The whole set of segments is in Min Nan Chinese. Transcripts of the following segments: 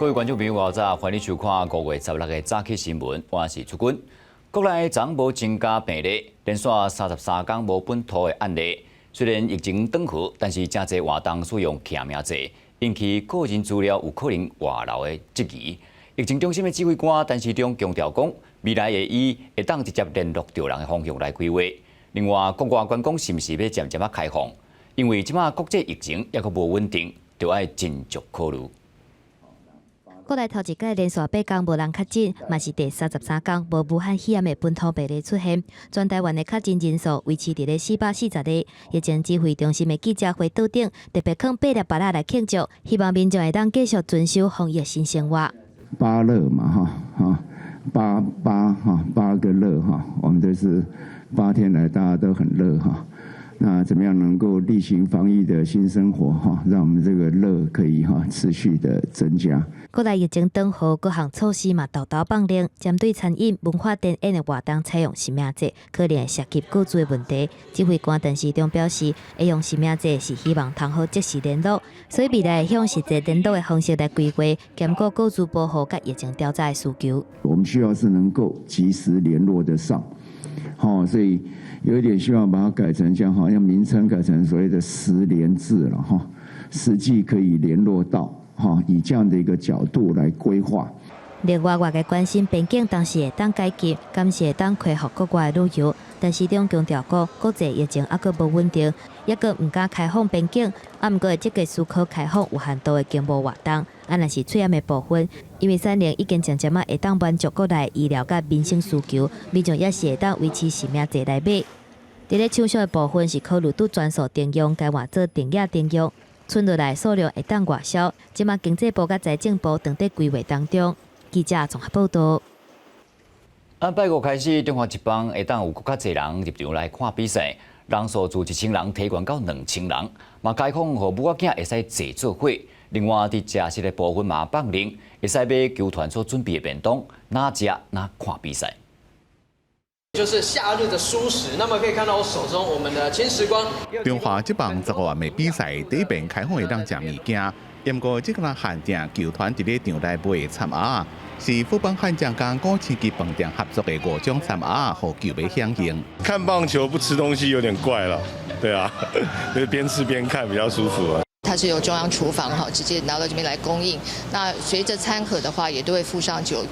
各位觀眾朋友，午早，歡迎收看5月16的早起新聞，我是出軍。國內昨無增加病例，連續33天無本土的案例。雖然疫情轉好，但是誠濟活動使用記名制，引起個人資料有可能外流的質疑。疫情中心的指揮官陳時中強調講，未來會以會當直接聯絡著人的方向來規劃。另外，國外觀光是毋是欲漸漸仔開放？因為這馬國際疫情猶閣無穩定，著愛斟酌考慮。國內頭一擺連續8天無人確診，嘛是第33天無武漢肺炎的本土病例出現。全台灣的確診人數維持佇咧440個。疫情指揮中心的記者會桌頂，特別囥八粒芭樂來慶祝，希望民眾會當繼續遵守防疫新生活。芭樂嘛，哈哈，八八哈八個樂哈，我們都是8天來大家都很樂哈。那怎麼樣能夠例行防疫的新生活哈，讓我們這個樂可以哈持續的增加。國內疫情轉好，各項措施嘛沓沓放寬，針對餐飲、文化、電影的活動採用實名制，可能會涉及個資的問題。指揮官陳時中表示，會用實名制是希望通好即時聯絡，所以未來會向實際聯絡的方式來規劃，兼顧個資保護佮疫情調查的需求。我們需要是能夠及時聯絡得上，好，所以有一點希望把它改成這樣，好像名稱改成所謂的實聯制了哈，實際可以聯絡到。哈，以這樣的一個角度來規劃。另外，外界關心邊境當時會當解禁，敢是會當恢復國外旅遊？陳時中強調講，國際疫情猶閣無穩定，猶閣毋敢開放邊境。啊，毋過會積極思考開放有限度的經貿活動。啊，若是喙罨的部分，因為產能已經漸漸仔會當滿足國內醫療佮民生需求，民眾也是會當維持實名制來買。佇咧廠商的部分是考慮拄專屬專用，改換做定額專用。存落來數量會當外銷，這馬經濟部佮財政部正佇規劃當中。記者綜合報道。按拜五開始，中華職棒會當有閣較濟人入場來看比賽，人數自1000人提懸到2000人，嘛開放予母仔囝會使坐做伙。另外，佇食食的部分嘛放靈，會使買球團所準備的便當，若食若看比賽。就是夏日的蔬食，那麼可以看到我手中我們的輕時光。中華職棒15月的比賽第一遍開放會當食物件，毋過這個限定球團佇咧場內賣的餐盒，是富邦悍將佮五星級飯店合作的五種餐盒，予球迷享用。看棒球不吃東西有點怪了，對啊，就邊吃邊看比較舒服啊。它是由中央廚房哈直接拿到這邊來供應。那隨着餐盒的話，也都會附上酒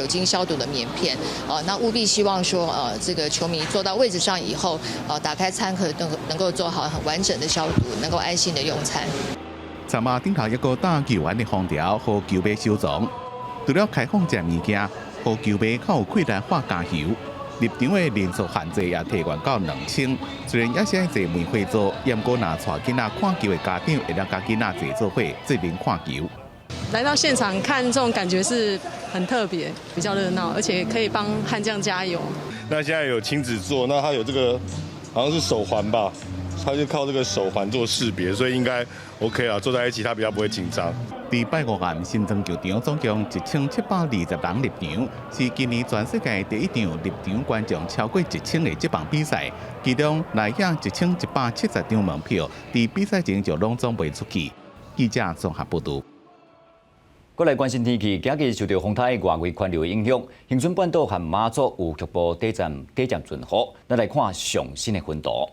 精消毒的棉片。哦，那務必希望說這個球迷坐到位置上以後，打開餐盒能夠做好很完整的消毒，能夠安心的用餐。昨晚頂頭一個大球員的封條予球迷收藏，除了開放食物件，予球迷較有氣力喊加油。入場的人數限制也提懸到2000，雖然猶是愛坐梅花座，毋過若帶囡仔看球的家長會當佮囡仔坐做伙，做陣看球。來到現場看這種感覺是很特別，比較熱鬧，而且可以幫悍將加油。那現在有親子座，那他有這個好像是手環吧，他就靠這個手環做識別，所以應該 OK 啊，坐在一起他比較不會緊張。佇拜五暗新莊球場總共1720人入場，是今年全世界第一場入場觀眾超過1000的職棒比賽。其中來遐1170張門票，佇比賽前就攏總賣出去。記者綜合報導。過來關心天氣，今日受著風台外圍環流影響，恆春半島和馬祖有局部短暫短暫陣雨。咱來看上新的雲圖。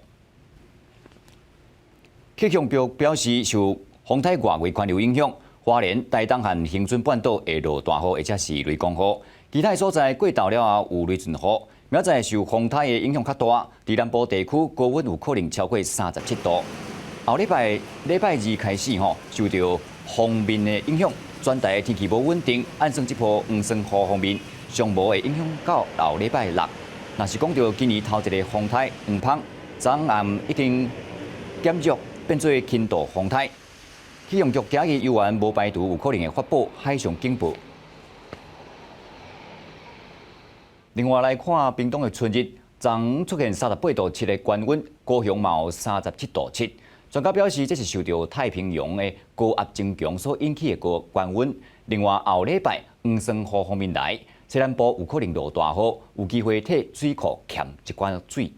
氣象局表示，受風台外圍環流影響，花蓮、台東和恆春半島會落大雨，或者是雷公雨。其他所在過晝了後有雷陣雨。明仔載受風台的影響較大，佇南部地區高溫有可能超過37度。後禮拜禮拜二開始吼，受著鋒面的影響，全台天氣無穩定，按算這波黃酸雨鋒面上無會影響到後禮拜六。若是講著今年頭一个風台黃蜂，昨暗已經減弱變做輕度風台。氣象局今日猶原無排除有可能會發布海上警報。另外來看屏東的春日，昨昏出現38.7度的高溫，高雄嘛有37.7度。專家表示，這是受著太平洋的高壓增強所引起的高高溫。另外，後禮拜黃酸雨鋒面來，西南部有可能落大雨，有機會替水庫欠一寡水。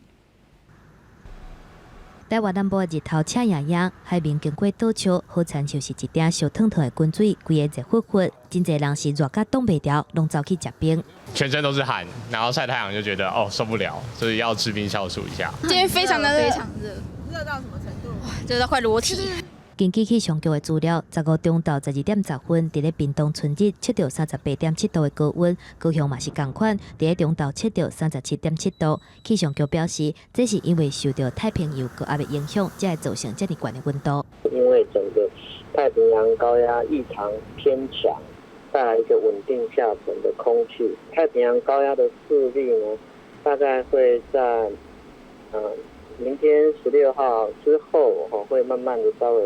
台灣南部的日頭赤炎炎，海面經過島礁，好親像是一鼎燒燙燙的滾水，規个熱乎乎，真濟人是熱甲擋袂牢，攏走去食冰。全身都是汗，然後曬太陽就覺得哦受不了，所以要吃冰消暑一下。今天非常的熱，非常熱，熱到什麼程度？熱到快裸體。根據氣象局的資料，15中晝12點10分，佇咧屏東春日測著38.7度的高溫，高雄嘛是仝款，佇咧中晝測著37.7度。氣象局表示，這是因為受著太平洋高壓的影響，才會造成這麼懸的溫度。因為整個太平洋高壓異常偏強，帶來一個穩定下沉的空氣。太平洋高壓的勢力呢，大概會在明天16號之後，會慢慢的稍微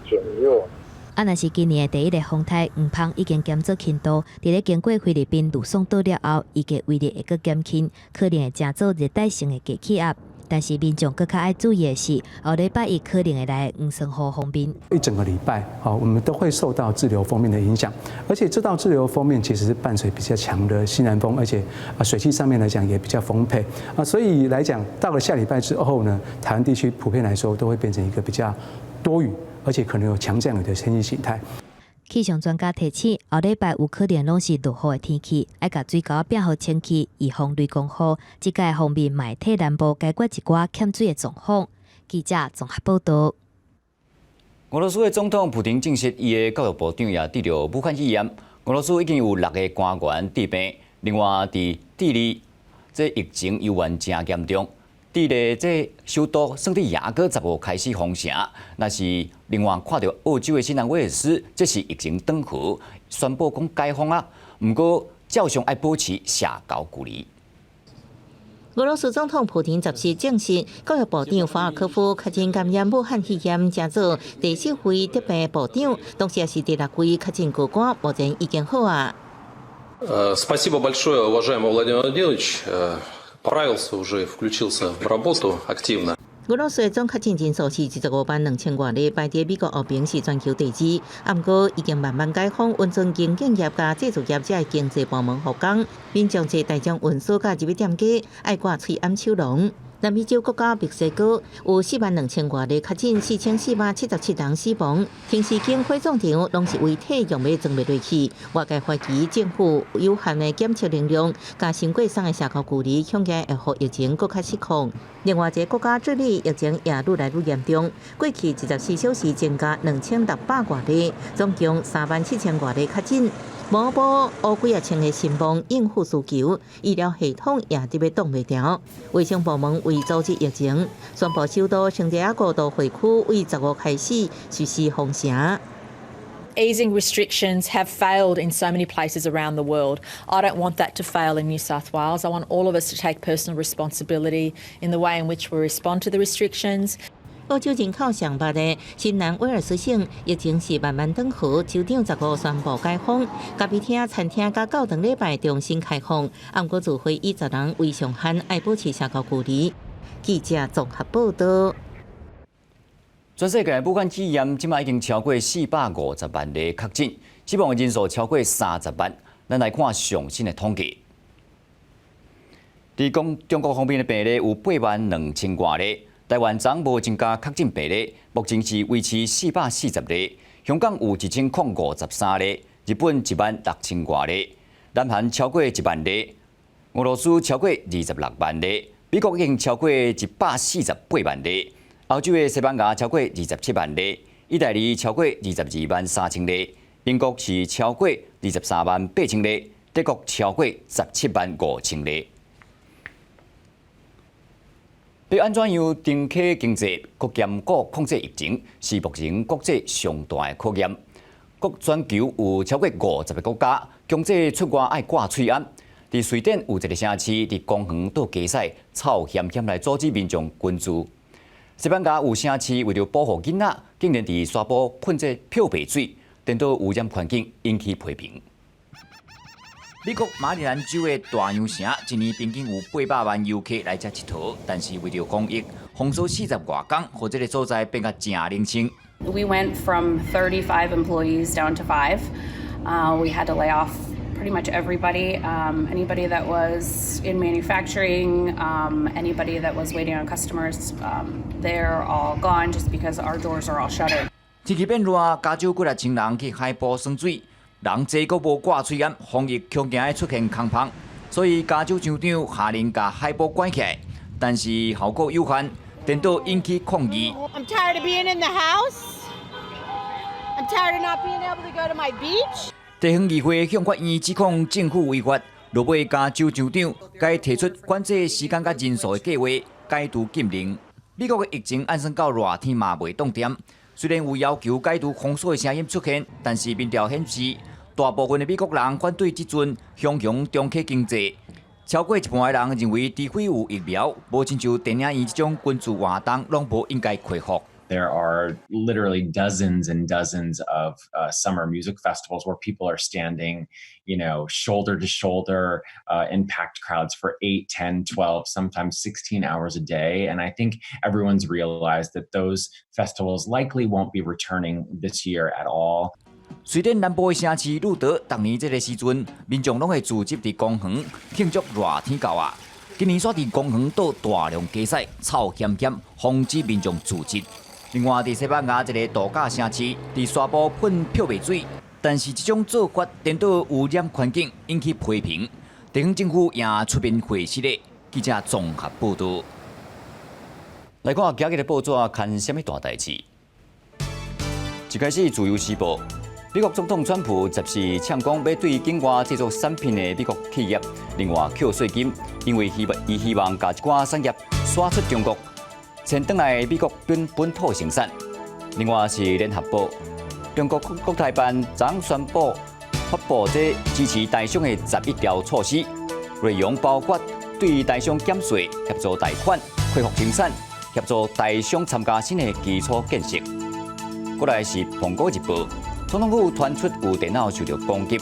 減弱。啊，若是今年的第一个風颱黃蜂已經減做輕度，佇咧經過菲律賓呂宋島了後，預計威力會閣減輕，可能會成做熱帶性的低氣壓。但是民眾閣較愛注意的是，後禮拜一可能會來黃酸雨鋒面。一整個禮拜，好，我們都會受到滯留鋒面的影響，而且這道滯留鋒面其實是伴隨比較強的西南風，而且啊水汽上面來講也比較豐沛啊，所以來講到了下禮拜之後呢，台灣地區普遍來說都會變成一個比較多雨，而且可能有強降雨的天氣形態。氣象專家提醒，後禮拜有可能攏是落雨的天氣，愛共水溝仔拚予清氣，預防雷公雨。這擺鋒面嘛會替南部解決一寡欠水的狀況。記者綜合報導。俄羅斯的總統普丁證實，伊的教育部長也得著武漢肺炎。俄羅斯已經有六个官員致病，另外佇智利，這疫情猶原誠嚴重。智利這首都聖地亞哥15開始封城，若是另外看著澳洲的新南威爾斯，這是疫情轉好，宣布講解封啊。毋過照常愛保持社交距離。俄羅斯總統普丁14證實，教育部長法爾科夫確診感染武漢肺炎，成做第四位得病部長，同時也是第六位確診高官，目前已經好啊。 Спасибо большое, уважаемый Владимир Владимирович. Поправился уже, включился в работу активно. 俄羅斯的總確診人數是25萬2千外例，排佇美國後爿是全球第二。毋過已經慢慢解封，溫泉經營業佮製造業這个經濟部門復工，民眾坐大眾運輸佮入去店家愛掛喙罨手籠。南美洲國家墨西哥有4萬2千外例確診，4477人死亡。停屍間火葬場攏是遺體用欲裝袂落去。外界懷疑政府有限的檢測能量，佮新過鬆的社交距離，恐驚會予疫情閣較失控。另外一个國家智利疫情也愈來愈嚴重，過去24小時增加2600外例，總共3萬7千外例確診。某部烏幾仔千个身亡應付需求，醫療系統也佇欲擋袂牢。衛生部門為阻止疫情，宣布首都聖地亞哥都會區為15開始實施封城。 Easing restrictions have failed in so many places around the world. I don't want that to fail in New South Wales. I want all of us to take personal responsibility in the way in which we respond to the restrictions. 澳洲人口上密的新南威爾斯省疫情是慢慢轉好，州長15宣布解封，咖啡廳、餐廳佮教堂禮拜重新開放，毋過聚會以10人為上限，愛保持社交距離。記者綜合報導。全世界武漢肺炎這擺已經超過450萬例確診，死亡的人數超過30萬。咱來看上新的統計。佇講中國方面的病例有8萬2千外例，台灣昨無增加確診病例，目前是維持440例。香港有1053例，日本1萬6千外例，南韓超過1萬例，俄羅斯超過26萬例，美國已經超過148萬例。歐洲的西班牙超過27萬例，意大利超過22萬3千例，英國是超過23萬8千例，德國超過17萬5千例。欲按怎樣重啟經濟，閣兼顧控制疫情，是目前國際上大的考驗。閣全球有超過50個國家強制出外愛掛喙罨。佇瑞典有一个城市佇公園倒雞屎，臭薟薟來阻止民眾群聚。西班牙有城市為著保護囡仔，竟然佇沙埔噴這漂白水，顛倒污染環境，引起批評。美國馬里蘭州的大洋城，一年平均有800萬遊客來遮𨑨迌，但是為著防疫，封鎖40外工，予這个所在變甲誠冷清。 We went from 35 employees down to five. We had to lay off Pretty much everybody, anybody that was in manufacturing, anybody that was waiting on customers, they're all gone just because our doors are all shuttered. 天氣變熱，加州幾若千人去海埔耍水，人濟閣無掛喙罨，防疫恐驚會出現空縫，所以加州州長下令共海埔關起來，但是效果有限，顛倒引起抗議。 I'm tired of being in the house. I'm tired of not being able to go to my beach. 地方議會向法院指控政府違法，落尾加州州長該提出管制時間佮人數的計劃，解除禁令。美國的疫情按算到熱天嘛袂擋恬，雖然有要求解除封鎖的聲音出現，但是民調顯示，大部分的美國人反對這陣雄雄重啟經濟。超過一半的人認為，除非有疫苗，無親像電影院這種群聚活動，攏無應該恢復。 There are literally dozens and dozens of summer music festivals where people are standing shoulder to shoulder in packed crowds for 8, 10, 12, sometimes 16 hours a day. And I think everyone's realized that those festivals likely won't be returning this year at all. 瑞典南部的城市魯德，逐年這个時陣，民眾攏會聚集佇公園慶祝熱天到啊。今年煞佇公園倒大量雞屎，臭鹹鹹，防止民眾聚集。另外，佇西班牙一个度假城市，佇沙埔噴漂白水，但是這種做法顛倒污染環境，引起批評。地方政府也出面回釋咧。記者綜合報導。來看今日的報紙，看啥物大代誌？一開始，自由時報，美國總統川普十四嗆講，欲對境外製作產品的美國企業另外扣稅金，因為希望伊希望共一寡產業徙出中國，遷轉來美國本本土生產。另外是聯合報，中國國台辦昨宣布發布這支持台商的11條措施，內容包括對台商減稅、協助貸款、恢復生產、協助台商參加新的基礎建設。過來是《蘋果日報》，總統府傳出有電腦受到攻擊，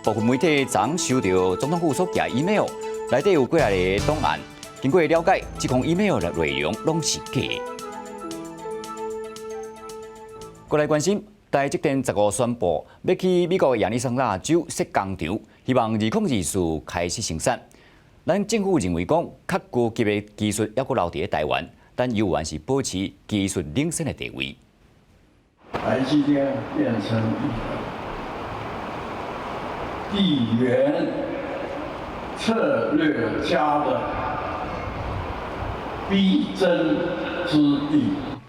部分媒體昨收到總統府所寄 email，內底有幾若个檔案。經過了解，這封 email 的內容攏是假的。過來關心，台積電15宣布欲去美國亞利桑那州設工廠，希望2024開始生產。咱政府認為講，較高級的技術猶閣留佇咧台灣，但猶原是保持技術領先的地位。台積電變成一個地緣策略家的必爭之地。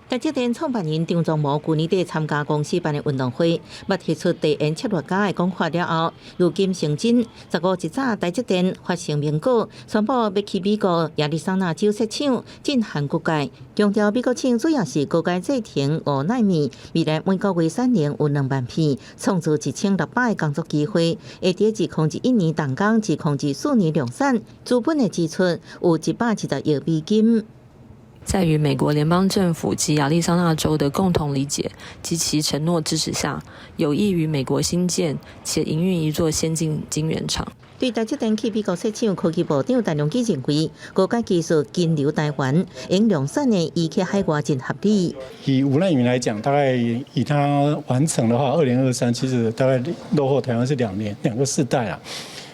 台積電創辦人張忠謀舊年底參加公司辦的運動會，捌提出地緣策略家的講法了後，如今成真。15一早，台積電發聲明稿，宣布欲去美國亞利桑那州設廠，震撼各界。強調美國廠主要是高階製程5納米，未來每個月產能有2萬片，創造1600個工作機會。會佇2021年動工，2024年量產，資本的支出有120億美金。在與美國聯邦政府及亞利桑那州的共同理解及其承諾支持下，有意於美國興建且營運一座先進晶圓廠。對台積電去美國設廠，科技部長陳良基認為，高階技術根留台灣，用量產的移去海外真合理。以5納米來講，大概以它完成的話，2023其實大概落後台灣是2年，2個世代啊。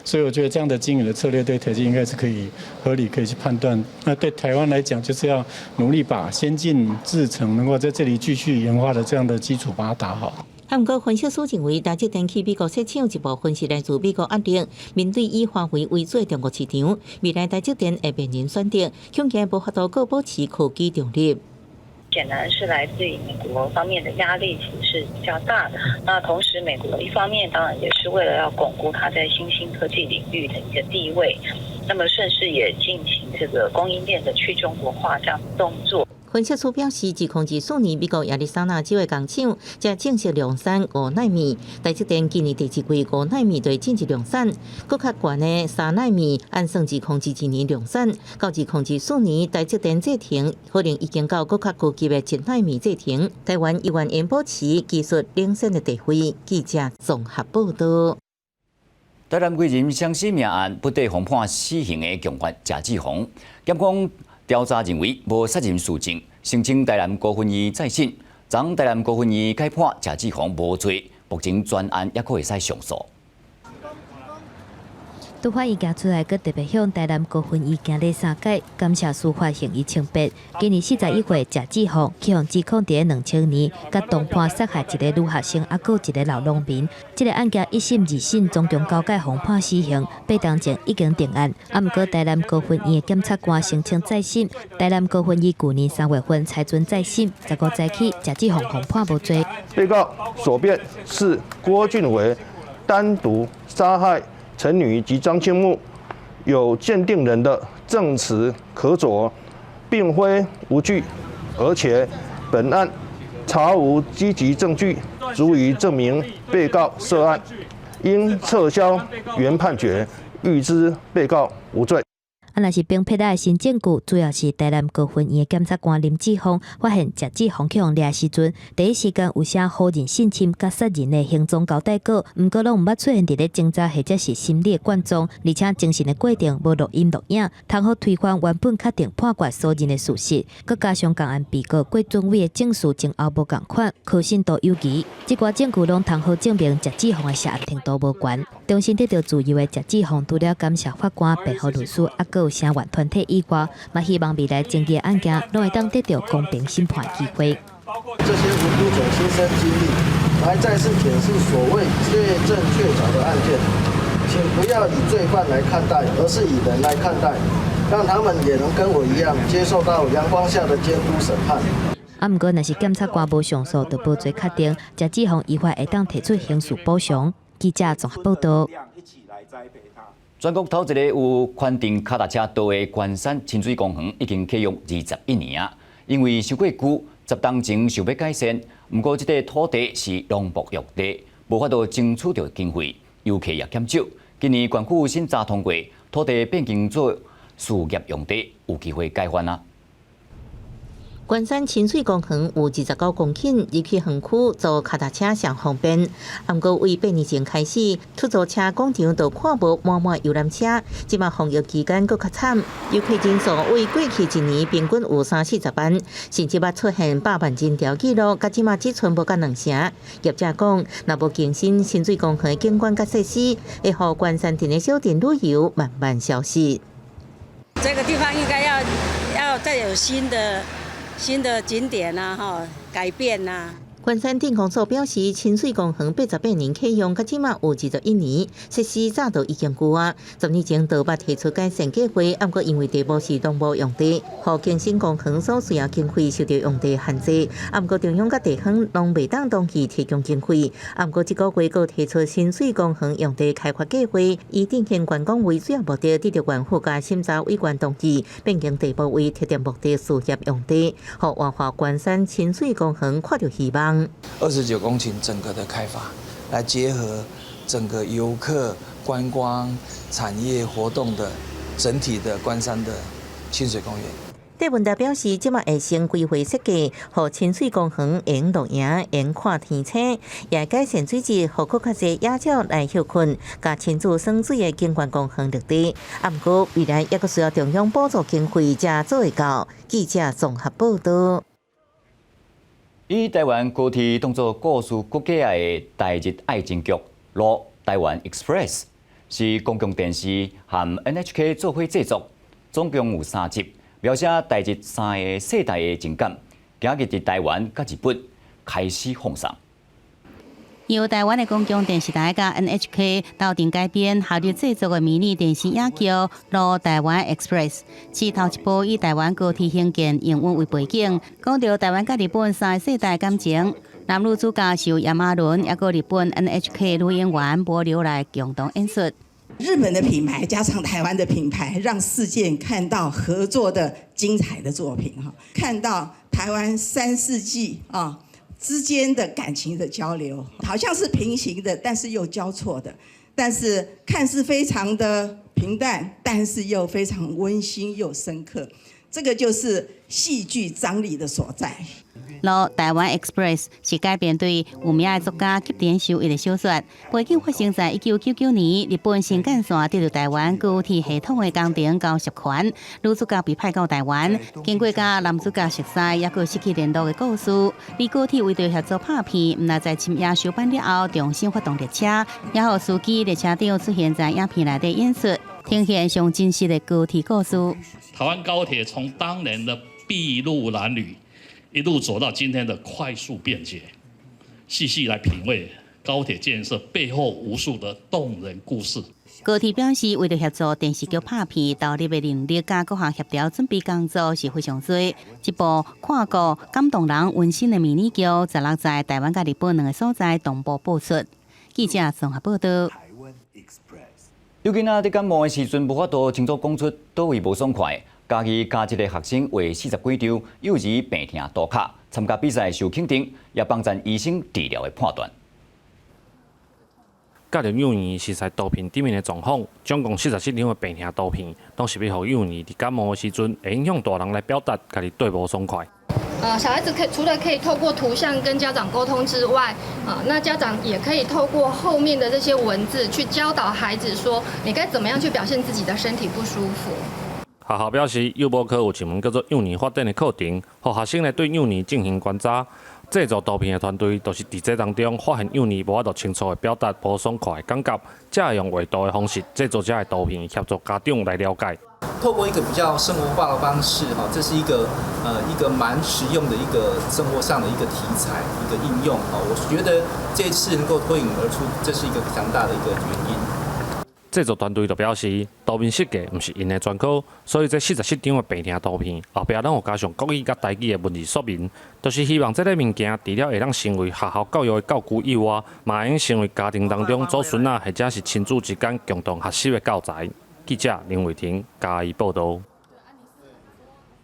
所以我覺得這樣的經營的策略對台積應該是可以合理，可以去判斷。那對台灣來講，就是要努力把先進製程能夠在這裡繼續研發的這樣的基礎把它打好。啊，毋過分析師認為，台積電去美國設廠一部分是來自美國壓力，面對以華為為主的中國市場，未來台積電會面臨選擇，恐驚無法度閣保持科技中立。顯然是來自於美國方面的壓力，其實是比較大的。那同時，美國一方面當然也是為了要鞏固它在新興科技領域的一個地位，那麼順勢也進行這個供應鏈的去中國化這樣動作。分析師表示，2024年美國亞利桑那州的工廠才正式量產5納米，台積電今年第二季5納米就進入量產，閣較懸的3納米按算2022年量產，到2024年台積電製程可能已經到閣較高級的1納米製程。台灣猶原會保持技術領先的地位。記者綜合報導。台南歸仁雙死命案不得防判死刑的共犯謝志宏，檢方調查認為無殺人事證，申請台南高分院再審。昨台南高分院改判謝志宏無罪，目前全案猶閣會使上訴。拄法院行出來，閣特別向台南高分院行禮三擺，感謝司法還伊清白。今年41歲，謝志宏去予指控佇2000年，共同判殺害一个女學生，猶閣有一个老農民。這个案件一審、二審總共九擺予判死刑，8冬前已經定案。啊，毋過台南高分院的檢察官申請再審，台南高分院舊年3月份裁准再審，15早起謝志宏予判無罪。被告所辯是郭俊偉單獨殺害陳女及張青木，有鑑定人的證詞可佐，並非無據，而且本案查無積極證據足以證明被告涉案，應撤銷原判決，諭知被告無罪。啊，若是反駁的新證據，主要是台南高分院的檢察官林志峰發現謝志宏去予掠時陣，第一時間有寫否認性侵佮殺人的行蹤交代稿，毋過攏毋捌出現佇咧偵查或者是審理的卷宗，而且偵訊的過程無錄音錄影，通好推翻原本確定判決所認的事實，閣加上共案被告郭俊偉的證詞前後無仝款，可信度有疑，這寡證據攏通好證明謝志宏的涉案程度無懸。重新得著自由的謝志宏，除了感謝法官、辯護律師，猶閣有聲援團體以外，嘛希望未來爭議案件攏會當得著公平審判機會。這些無辜者親身經歷，來再次檢視所謂罪證確鑿的案件，請不要以罪犯來看待，而是以人來看待，讓他們也能跟我一樣接受到陽光下的監督審判。啊，毋過若是檢察官無上訴，就無罪確定，謝志宏依法會當提出刑事補償。記者綜合報道。全國頭一個有寬敞跤踏車道的關山親水公園已經啟用21年啊，因為傷過舊，10冬前想欲改善，毋過這塊土地是農牧用地，無法度爭取著經費，遊客也減少。今年縣府審查通過，土地變更做事業用地，有機會改翻啊。關山親水公園有29公頃，入去園區租跤踏車上方便。毋過為8年前開始，出租車廣場就看無滿滿遊覽車。這馬防疫期間閣較慘，遊客人數為過去一年平均有三四十萬，甚至捌出現百萬人潮紀錄，佮這馬只賰無到兩成。業者講，若無更新親水公園景觀佮設施，會予關山鎮的小鎮旅遊慢慢消失。這個地方應該要再有新的景點啊，哈，改變啊。關山鎮公所表示，親水公園88年啟用，到這馬有21年，設施早就已經舊啊。10年前就捌提出改善計劃，毋過因為地目是農牧用地，予更新公園所需要經費受著用地限制。毋過中央佮地方攏袂當同時提供經費。毋過這個月閣提出親水公園用地開發計劃，以振興觀光為主要目的，得著縣府佮審查委員同意，變更地目為特定目的事業用地，予活化關山親水公園看著希望。 29公頃整個的開發，來結合整個遊客觀光產業活動的整體的關山的親水公園。戴文達表示，這馬會先規劃設計，予親水公園會用露營、會用看天星，也改善水質，予閣較濟野鳥來歇睏，佮親子耍水的景觀公園綠地。啊，毋過未來猶閣需要中央補助經費，才做會到。記者綜合報道。以台灣高鐵當做故事骨架的台日愛情劇《路台灣 Express》是公共電視和 NHK 做伙製作，總共有三集，描寫台日三个世代的情感。今日佇台灣佮日本開始放送。由台灣的公共電視台佮 NHK 鬥陣改編，合力製作的迷你電視影劇《路台灣 Express》，是頭一部以台灣高鐵興建營運為背景，講著台灣佮日本三个世代感情。男女主角是由炎亞綸，猶閣日本 NHK 女演員波流來共同演出。日本的品牌加上台灣的品牌，讓世界看到合作的精彩的作品哈，看到台灣三世紀啊之間的感情的交流，好像是平行的，但是又交錯的，但是看似非常的平淡，但是又非常溫馨又深刻。這個就是戲劇張力的所在。《台灣 Express》是改編對有名的作家吉田修一的小說，背景發生在1999年，日本新幹線得著台灣高鐵系統的工程交涉權，女主角被派到台灣，經過佮男主角熟似，猶閣失去聯絡的故事。而高鐵為著協助拍片，毋但在深夜收班了後重新發動列車，也予司機列車長出現在影片內底演出，呈現上真實的高鐵故事。台灣高鐵從當年的篳路藍縷，一路走到今天的快速便捷，細細來品味高鐵建設背後無數的動人故事。高鐵表示，為著協助電視劇拍片，投入的人力佮各項協調準備工作是非常多。這部看過感動人溫馨的迷你劇，16在台灣佮日本兩个所在同步播出。記者綜合報道。有囡仔佇感冒的時陣，無法度清楚講出佗位無爽快。嘉義嘉一个學生畫40幾張幼兒病疼圖卡，參加比賽受肯定，也幫贊醫生治療的判斷。教育幼兒熟似圖片頂面的狀況，總共47張的病疼圖片，攏是欲予幼兒佇感冒的時陣，會用向大人來表達家己佗無爽快。小孩子可以除了可以透過圖像跟家長溝通之外，啊，那家長也可以透過後面的這些文字去教導孩子，說你該怎麼樣去表現自己的身體不舒服。學校表示，幼保科有一門叫做幼兒發展的課程，予學生來對幼兒進行觀察。製作圖片的團隊，就是佇這當中發現幼兒無法度清楚的表達無爽快的感覺，才會用畫圖的方式製作這个圖片，協助家長來了解。透過一個比較生活化的方式，哈，這是一個蠻實用的一個生活上的一個題材，一個應用，哈，我覺得這次能夠脫穎而出，這是一個非常大的一個原因。製作團隊就表示，圖面設計毋是𪜶的專科，所以這47張的病疼圖片後壁攏有加上國語佮台語的文字說明，就是希望這个物件除了會當成為學校教育的教具以外，嘛會用成為家庭當中祖孫仔或者是親子之間共同學習的教材。記者林偉霆嘉義報導。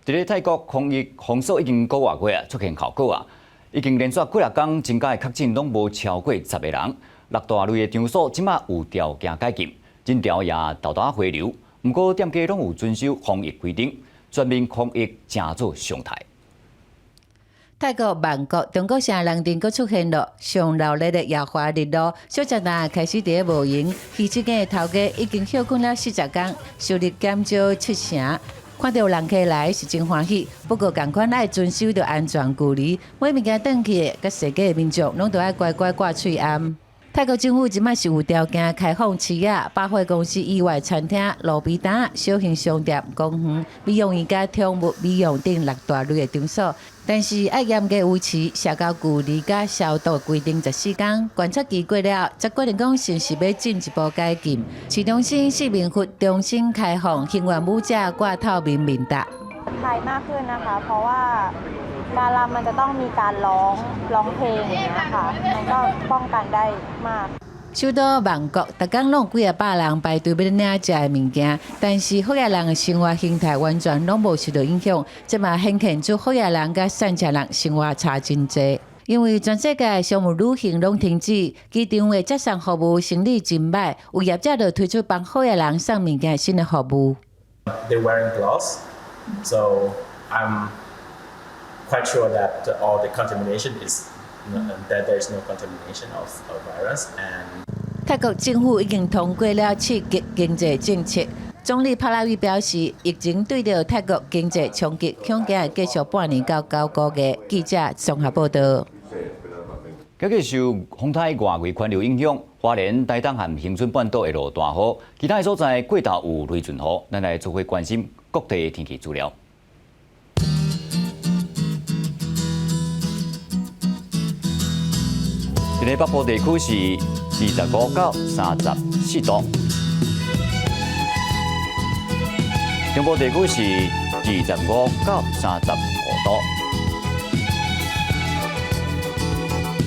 佇咧泰國防疫封鎖已經幾个月啊，出現效果啊，已經連續幾若工增加的確診攏無超過10个人。六大類的場所這馬有條件解禁。人潮也沓沓回流，毋過店家攏有遵守防疫規定，全面防疫成做常態。泰國曼谷中國城人陣閣出現了上鬧熱的野花日落，小食店開始佇咧無閒，魚翅間的頭家已經歇睏了40工，收入減少七成。看著人客來是真歡喜，不過仝款愛遵守著安全距離，買物件轉去的佮踅街的民眾攏著愛乖乖掛喙罨。泰國政府這擺是有條件開放市仔、百貨公司以外餐廳、路邊攤、小型商店、公園、美容院佮寵物美容等六大類的場所，但是愛嚴格維持社交距離佮消毒規定14工。觀察期過了，才決定講是毋是欲進一步解禁。市中心四面佛重新開放，興願舞者掛透明面罩。 ไทยมากขึ้นนะคะเพราะว่าการรำมันจะต้องมีการร้องร้องเพลงอย่างเงี้ยค่ะมันก็ป้องกันได้มาก 首都曼谷，逐工攏有幾仔百人排隊欲領食的物件，但是好額人的生活形態完全攏無受著影響，這嘛顯現出好額人佮散赤人生活差真濟。因為全世界商務旅行攏停止，機場的接送服務生意真䆀，有業者就推出幫好額人送物件新的服務。 They're wearing gloves, so I'm quite sure that all the contamination is that there's no contamination of virus and 泰國政府已經通過了刺激經濟政策。總理帕拉育表示，疫情對著泰國經濟衝擊，恐驚會繼續半年到9個月。記者綜合報導。今日受風颱外圍環流影響，花蓮、台東和恆春半島會落大雨，其他所在過晝有雷陣雨。咱來做伙關心各地的天氣資料。佇咧北部地區是25到34度，中部地區是25到35度，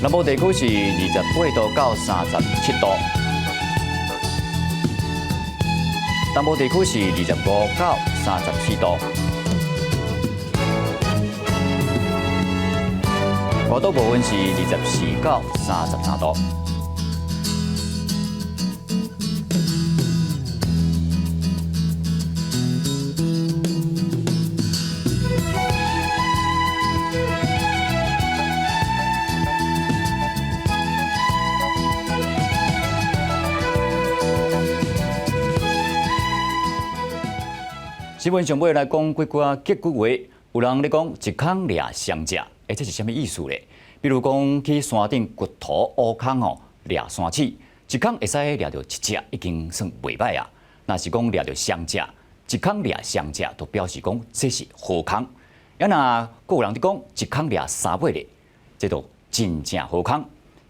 南部地區是28到37度，東部地區是25到34度。外島部分是24到33度。新聞上尾來講幾句仔吉骨話，有人咧講一空掠雙隻，欸，這是啥物意思咧？比如講去山頂掘土挖空吼，掠山鼠，一空會使掠著一隻，已經算袂䆀啊。若是講掠著雙隻，一空掠雙隻，就表示講這是好空。啊，若閣有人佇講一空掠三尾咧，這就真正好空。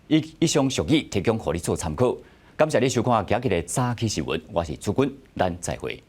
以上俗語提供予你做參考。感謝你收看今日的早起新聞，我是朱君，咱再會。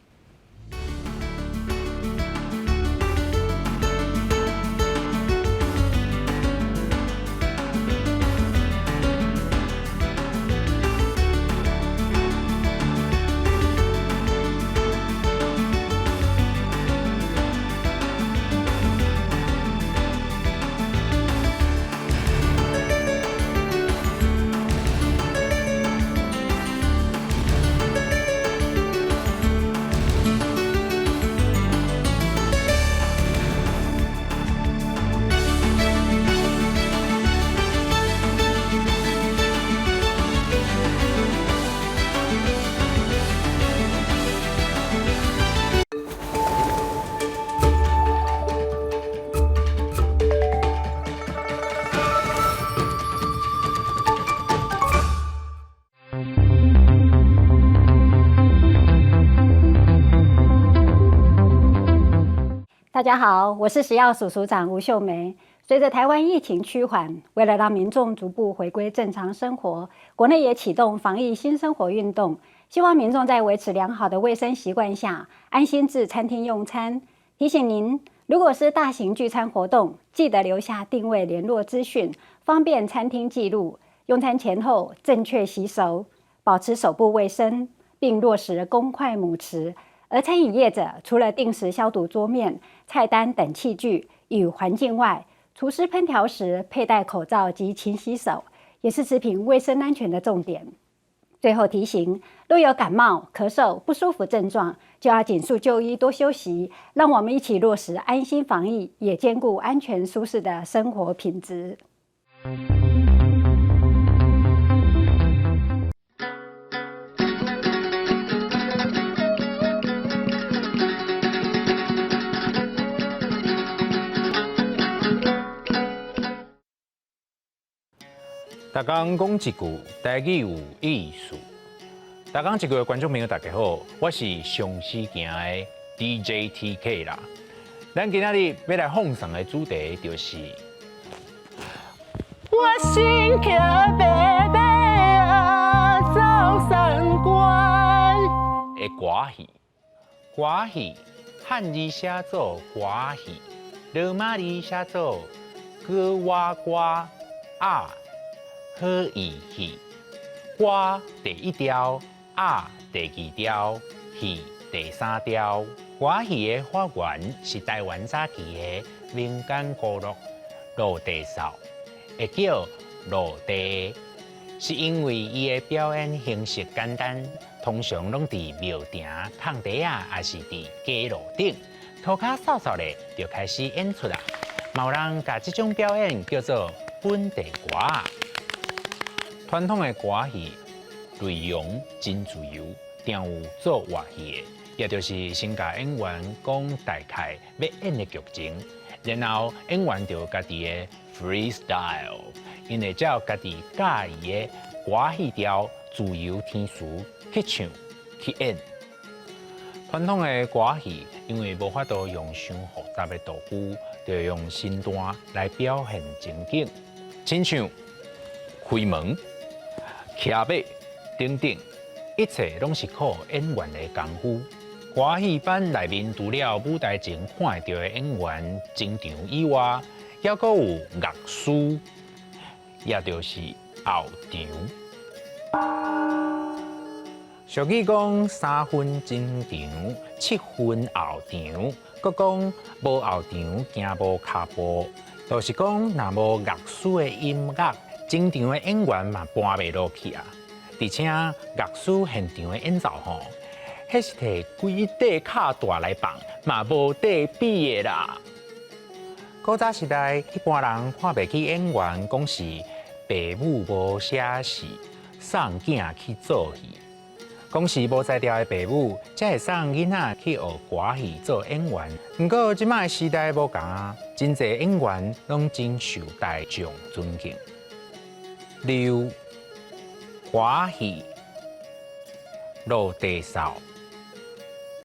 大家好，我是食藥署署長吳秀梅。隨着台灣疫情趨緩，為了讓民眾逐步回歸正常生活，國內也啟動防疫新生活運動，希望民眾在維持良好的衛生習慣下，安心至餐廳用餐。提醒您，如果是大型聚餐活動，記得留下訂位聯絡資訊，方便餐廳記錄。用餐前後正確洗手，保持手部衛生，並落實公筷母匙。而餐飲業者除了定時消毒桌面、菜單等器具與環境外，廚師烹調時佩戴口罩及勤洗手，也是食品衛生安全的重點。最後提醒，若有感冒、咳嗽、不舒服症狀，就要盡速就醫，多休息。讓我們一起落實安心防疫，也兼顧安全舒適的生活品質。逐工講一句台語有意思。逐工一句的觀眾朋友，大家好，我是上時行的 DJ TK 啦。咱今仔日欲來放送的主題就是。我身騎白馬仔走三關。的歌戲，歌戲漢字寫做歌戲，羅馬字寫做歌瓦歌仔。好意戲，歌第一調，仔第二調，戲第三調。歌戲的發源是台灣早期的民間歌樂落地掃，會叫落地，是因為伊的表演形式簡單，通常攏佇廟埕、空地仔，抑是佇街路頂，塗跤掃掃咧就開始演出啦。嘛有人共這種表演叫做本地歌仔。傳統的歌戲內容真自由，定有做活戲的，也就是先共演員講大概欲演的劇情，然後演員就家己的 freestyle，𪜶會照家己佮意的歌戲調自由填詞去唱去演。傳統的歌戲因為無法度用傷複雜的道具，就用身段來表現情景，親像開門、騎馬等等，一切攏是靠演員的功夫。歌戲班內面除了舞台前看會著的演員前場以外，猶閣有樂師，也就是後場。俗語講三分前場，七分後場，閣講無後場行無跤步，就是講若無樂師的音樂，前場的演員嘛搬袂落去啊。而且樂師現場的演奏吼，彼是提規塊跤帶來放，嘛無得比的啦。古早時代，一般人看袂起演員，講是爸母無寫戲，送囝去做戲。講是無才調的爸母，才會送囡仔去學歌戲做演員。毋過這擺時代無仝啊，真濟演員攏真受大眾尊敬。溜歌戲落地掃。